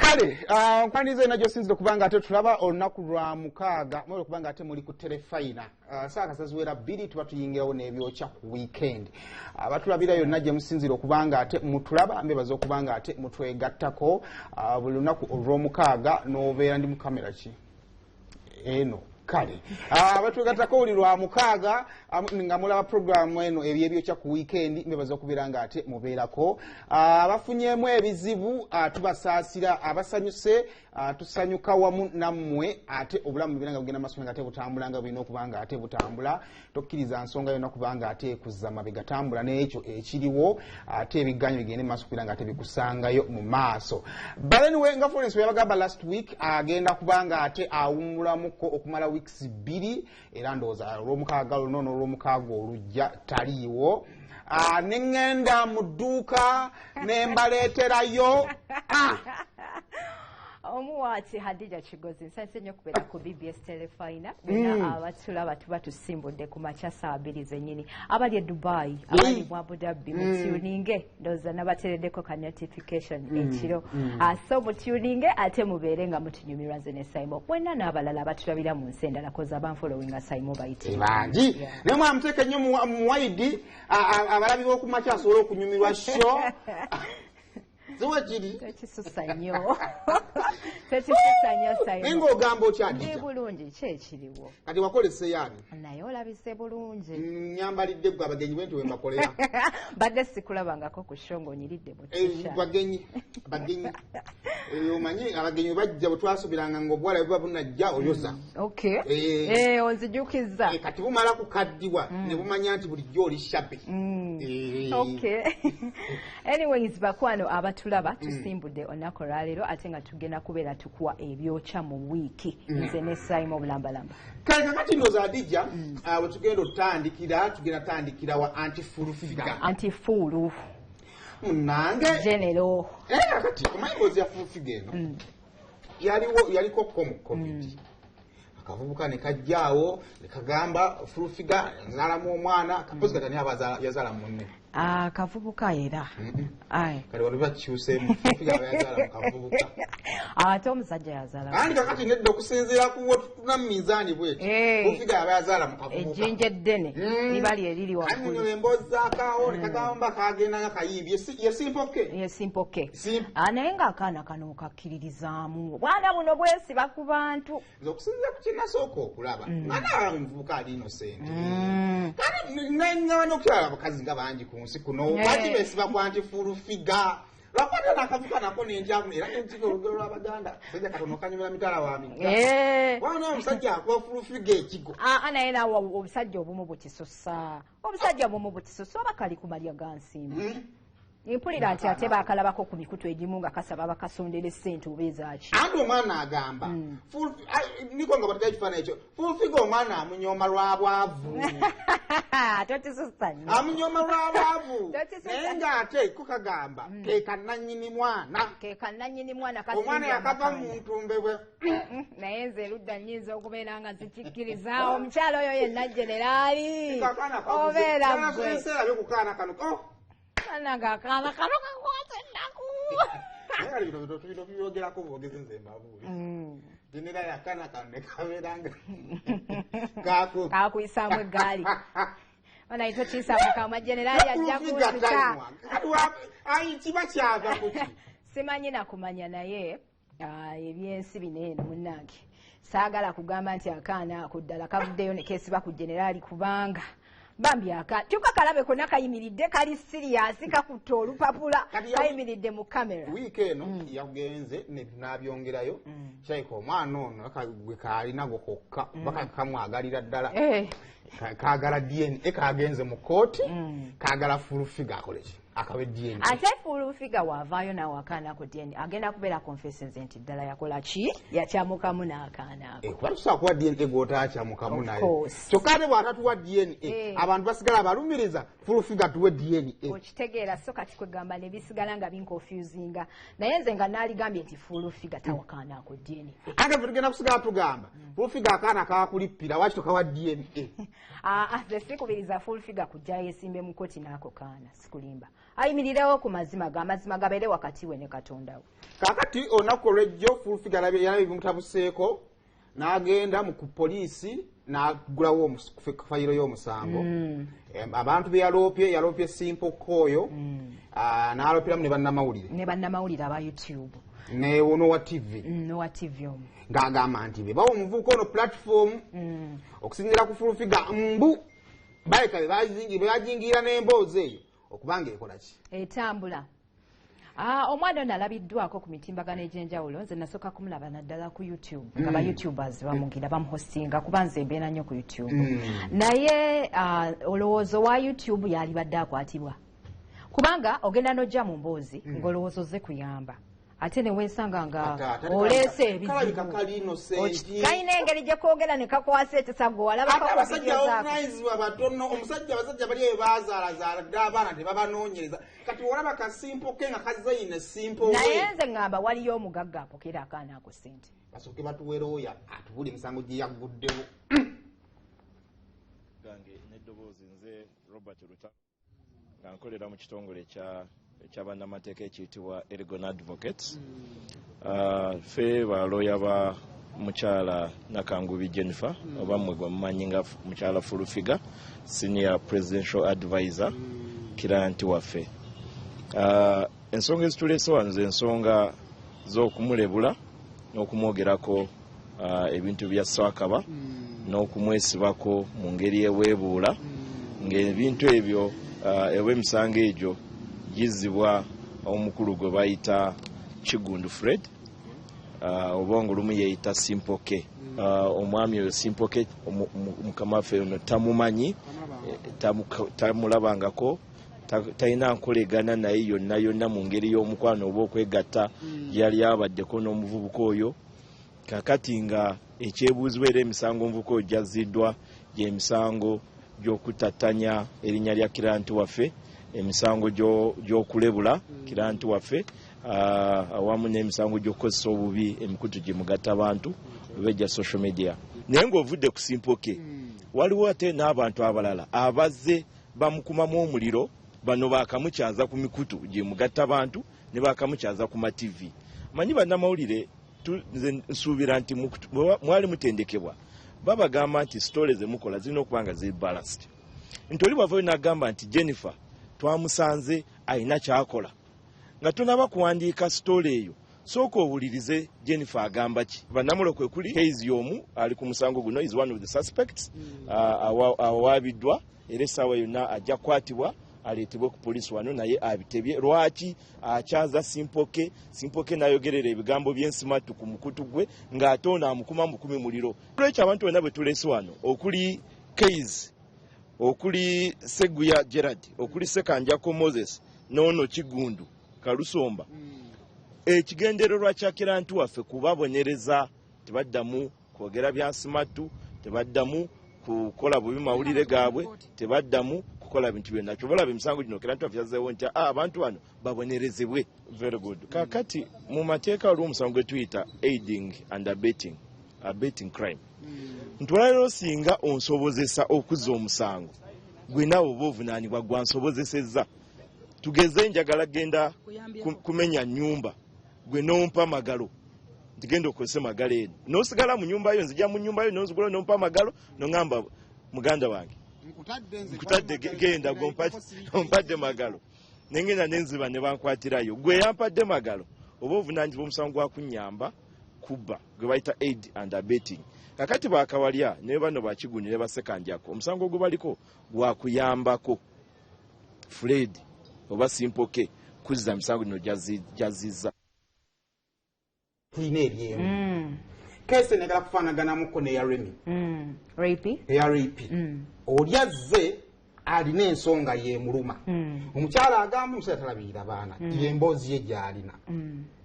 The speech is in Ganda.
Kale nkwaniriza ena gyosinzire kubanga ate tulaba olunaku lwa mukaaga mwere kubanga ate muli ku Terefayina. Saa kasa ziwera 2 tuba tuyingirawo n'ebyokya ku weekend. Abatulabira yonna gye musinzire okubanga ate mutulaba, mbebaza okubanga ate mutwegattako buli lunaku olw'omukaaga. N'obeera ndi mu kamera ki eno. Kale abatwegattako buli lwa mukaaga nga mulaba programu eno ebyebyokya ku weekend, mbebaza okubeera nga ate mubeerako. Abafunyemu ebizibu tubasaasira, abasanyuse tusanyuka wamu nammwe. Ate obulamu bubeera nga bugenda maaso nga ate butambula nga bulina okuba nga ate butambula. Tokkiriza nsonga yonna kubanga ate ekuzza mabega, tambula n'ekyo ekiriwo, ate ebiganyo bigende maaso kubeera nga ate bikusangayo mu maaso. But anyway, nga Florence bwe yabagamba last week, agenda kubanga ate awummulamuko okumala weeks 2, era ndowooza olwomukaaga luno n'olwomukaaga olujja taliiwo. Ne ŋŋenda mu dduuka ne mbaleeterayo. Omuwaati Hadija Kigozi, nsanyuse nnyo okubeera ku BBS Telefina. Bonna abatulaba, tuba tusimbudde ku makya saa 2 zennyini. Abali e Dubai, abali mu Abu Dhabi, mutuninge. Ndowooza nabateereddeko ka notification ekiro. So mutuninge ate mubeere nga mutunyumirwa nze ne Saimo mwenna n'abalala abatulabira mu nsi endala, koza abanfollowinga Saimo bayitire. Bangi, naye mwamuteeka nnyo muwaidi abalabi b'okumakya asobole okunyumirwa show ziwa kiri. Tekisusa nnyo, tekisusa nnyo. Naye Saimo, ng'ogamba otya? Ndi Adija? bulungi. Ki ekiriwo? Kati wakoleseyaani? Naye olabise bulungi. Nyambalidde gwe abagenyi bwe nti we mbakolera. Badde sikulabangako ku show ng'onyiridde mu t-shirt. Bagenyi, bagenyi. Omanyi abagenyi bwe bajja, bwe twasubiranga nga obuwala buba bunajja oyoza. Okay. Onzijukiza. Kati bumala kukaddiwa ne bumanya nti bulijjo oli shabby. Okay. Anyways, bakwano abatulaba, tusimbudde olunaku olwaleero ate nga tugenda kubeera tukuwa ebyokya mu wiiki, nze ne Saimo obulambalamba. Kale kakati ndowooza Adija, we tugenda otutandikira, tugenda tandikira wa Anti Full Figure. Anti Full. Munange. General. Naye kakati omanyi emboozi ya Full Figure eno yaliwo, yaliko ko mu COVID. Akavubuka ne kajjaawo ne kagamba Full Figure nzaalamu omwana kapozi katani aba yazaala munne. Akavubuka era. Aye. Kale wali bakikyuseemu, Full Figure aba yazaala mu kavubuka. Ate omusajja yazaala. Andi kakati nedda, okusinziira ku wetutuna mu minzaani bweti, Full Figure aba yazaala mu kavubuka. Ejjinja eddene liba lyeriri waggulu. Annyonnyola emboozi zaakaawo ne kagamba kagenda nga kayimbye. Ye Simpoke. Ye Simpoke. Naye ng'akaana kano okakkiririzaamu, bwana buno bwesiba ku bantu. Nze okusinziira ku kyenasooka okulaba, mwana omuvubuka ali innocent. Kale ngaba n'okulaba abakazi nga bangi ku nsi kuno. Lwaki beesiba ku Anti Full Figure? Lwakwata nakavuka nako nenjamu era nenjika olugero lw'Abaganda, sajja katono kanyumira mitala wa migga. Wana omusajja akuba Full Figure ekigo. Naye naawe obusajja obumu bukisusa, obusajja obumu bukisusa, oba kali ku malya ga nsimbi. Mpulira nti ate bakalabako ku mikutu egimu nga kasaba bakasondera essente oba ezaaki. Anti omwana agamba niko nga batekayo ekifaananyi ekyo, Full Figure omwana amunyooma lwa bwavu. Tokisusa nnyo. Amunyooma lwa bwavu. Tokisusa. Naye ng'ate ko kagamba ke kannannyini mwana. Ke kannannyini mwana. Omwana yakava mu ntumbe bwe. Naye nze erudda nnyinza okubeera nga nzikikkiriza omukyalo oyo yenna generaali Kakaana kavuze. obeera Kana gwe. Ebiseera byo kukaana kano, oh! Banange, akaana kano kakwata ennaku. Naye kale bino byogerako bwogezi, nze mbabuuli generali akaana kano ne kabeera nga kaku Kakuyisaamu eggaali, banaye tokiisa mukama, generaali ajja Full Figure kunzita. tanywa. Kati ayi kiba kyava kuki? Simanyi nakumanya, naye ebyensi bino eno munnange, saagala kugamba nti akaana ako ddala kavuddeyo ne keesiba ku generaali, kubanga bambi aka kyokka kalabe konna kayimiridde, kali serious, kakutta olupapula. Kayimiridde mu kamera. Wiiki eno yagenze n'abyongerayo, kirabika omwana ono gwe kaalinago kokka oba kamwagalira ddala. Kaagala DNA, kagenze mu kooti, kaagala Full Figure akole ki? Akawe DNA. Ate Full Figure waavaayo naawe akaana ako DNA, agenda kubeera confessions nti ddala yakola ki, yakyamukamu n'akaana ako. Kuba tusobola kuwa DNA gw'otaakyamukamu Of naye. course. Kyokka ate bw'atatuwa DNA, abantu basigala balumiriza Full Figure tuwe DNA. Okitegeera? So kati kwegamba ne bisigala nga binconfusinga, naye nze nga naaligambye nti Full Figure tawakaana ako DNA. Ate ffe tugenda kusigala tugamba Full Figure akaana kakulippira, waki tokawa DNA? Ah, ah, nze sikubiriza Full Figure kujja yesimbe mu kooti n'ako kaana, sikulimba. Ayimirirewo ku mazima ge, amazima gabeere wakati we ne Katonda we. Kaakati olunaku olwejjo Full Figure yalabye bimutabuseeko, n'agenda mu ku poliisi n'aggulawo fayiro y'omusango. Abantu be yaloopye, yaloopye Simple Koyo, n'alooperamu ne bannamawulire. Ne bannamawulire aba YouTube. Ne nowa TV. Nowa TV omu. Ng'agamba nti be bawa omuvubuka ono platform. Okusinziira ku Full Figure, mbu baleka be bajingira n'emboozi eyo okubanga ekola ki? Etambula. Omwana ono alabiddwako ku mitimbagano egy'enjawulo. Nze nasooka kumulaba naddala ku YouTube, nga ba YouTubers bamugira bamuhostinga, kuba nze mbeera nnyo ku YouTube. Naye olowooza wa YouTube yalibadde akwatibwa, kubanga ogenda n'ojja mu mboozi ng'olowooza ozze kuyamba, ate ne weesanga nga oleese Kalabika ebizibu. kali innocent. Kalina engeri gye koogera ne kakwasa ekisaggo walaba. Ate abasajja obuvunanyizibwa batono. Omusajja, abasajja bali eyo bazaalazaala dde abaana, tebabanoonyereza. Kati olaba kasimple ke nga kazayina simple. Naye we nze ŋŋamba waliyo omugagga apokera akaana ako ssente. Basooke batuwe looya atubula emisango gye yagguddewo. Gange n'eddoboozi, nze Robert Ruta, nga nkolera mu kitongole ekyabannamateeka ekiyitibwa Ergon Advocates. Ffe balooya ba mukyala Nakangubi Jennifer, oba mmwe gwe mumanyi nga mukyala Full Figure, senior presidential advisor, client waffe. Ensonga ezituleese wano ze ensonga z'okumulebula n'okumwogerako ebintu bya swakaba n'okumwesibako mu ngeri eweebuula, ng'ebintu ebyo oba emisango egyo gizzibwa omukulu gwe bayita Kigundu Fred, oba nga olumu yeeyita Simple K. Omwami oyo Simple K, mukama waffe ono tamumanyi, tamulabangako, talina nkolegana naye yonna yonna mu ngeri y'omukwano oba okwegatta yali abaddeko n'omuvubuka oyo. Kakati nga ekyebuuzibwa era emisango omuvubuka oyo gyazziddwa gyemisango gy'okutattanya erinnya lya client waffe, emisango gy'okulebula client waffe, awamu n'emisango gy'okukozesa obubi emikutu gimugatta bantu oba egya social media. Naye ng'ovudde ku Simple K, waliwo ate n'abantu abalala abazze bamukumamu omuliro. Bano bakamukyaza ku mikutu gimugatta bantu ne bakamukyaza ku ma TV. Manyi bannamawulire, nze nsuubira nti mwali mutendekebwa, babagamba nti story zemukola zirina okuba nga ziri balanced, nti oli bwavayo n'agamba nti Jennifer twamusanze alina kyakola, nga tonaba kuwandiika story eyo, sooka owulirize Jennifer agamba ki. Bannamulo kwe kuli Keizi y'omu ali ku musango guno, is one of the suspects. Awaabiddwa era essaawa yonna ajja kukwatibwa aleetebwe ku poliisi wano, naye abitebye lwaki akyaza Simple K. Simple K n'ayogerera ebigambo by'ensimattu ku mukutu gwe, ng'ate ono amukuma mukumi muliro. Lwekyo abantu bonna bwe tuleese wano, okuli Keizi, okuli Seguya Gerard, okuli Sekanjako Moses, n'ono Kigundu Kalusomba, ekigendererwa kya client waffe kubabonereza tebaddamu kwogera byansimattu, tebaddamu kukola bubi mawulire gaabwe, tebaddamu kukola bintu byonna. Kyobalaba emisango gino client waffe yazzeewo nti, "Ah, abantu bano babonerezebwe." Very good. Kakati mu mateeka waliwo omusango gwe tuyita aiding and abetting crime, nti olwaleero singa onsobozesa okuzza omusango gwe, naawe oba ovunaanibwa gwansobozesezza. Tugeze njagala genda kumenya nyumba, gwe nompa magalo nti genda okozese magalo eno, nosigala mu nyumba yo, nzija mu nyumba yo nonzigula, nompa magalo, noŋŋamba, "Muganda wange, nkutadde, genda gwe ompadde magalo," nengenda nenziba ne bankwatirayo. Gwe yampadde magalo oba ovunaanyizibwa omusango gwa kunnyamba kubba gwe bayita aid and abetting. Kakati bakawalya ne bano bakigundi ne basekanjako, omusango gwe baliko gwakuyambako Fred oba Simple K kuzza misango gino gyazizza. Tulina ebyemu case enegala kufaanaganamuko neya Remi. Rape. Eya rape. Oli azze alina ensonga yemuluma. Omukyala agamba omusajja talabirira baana, yemboozi ye gyalina.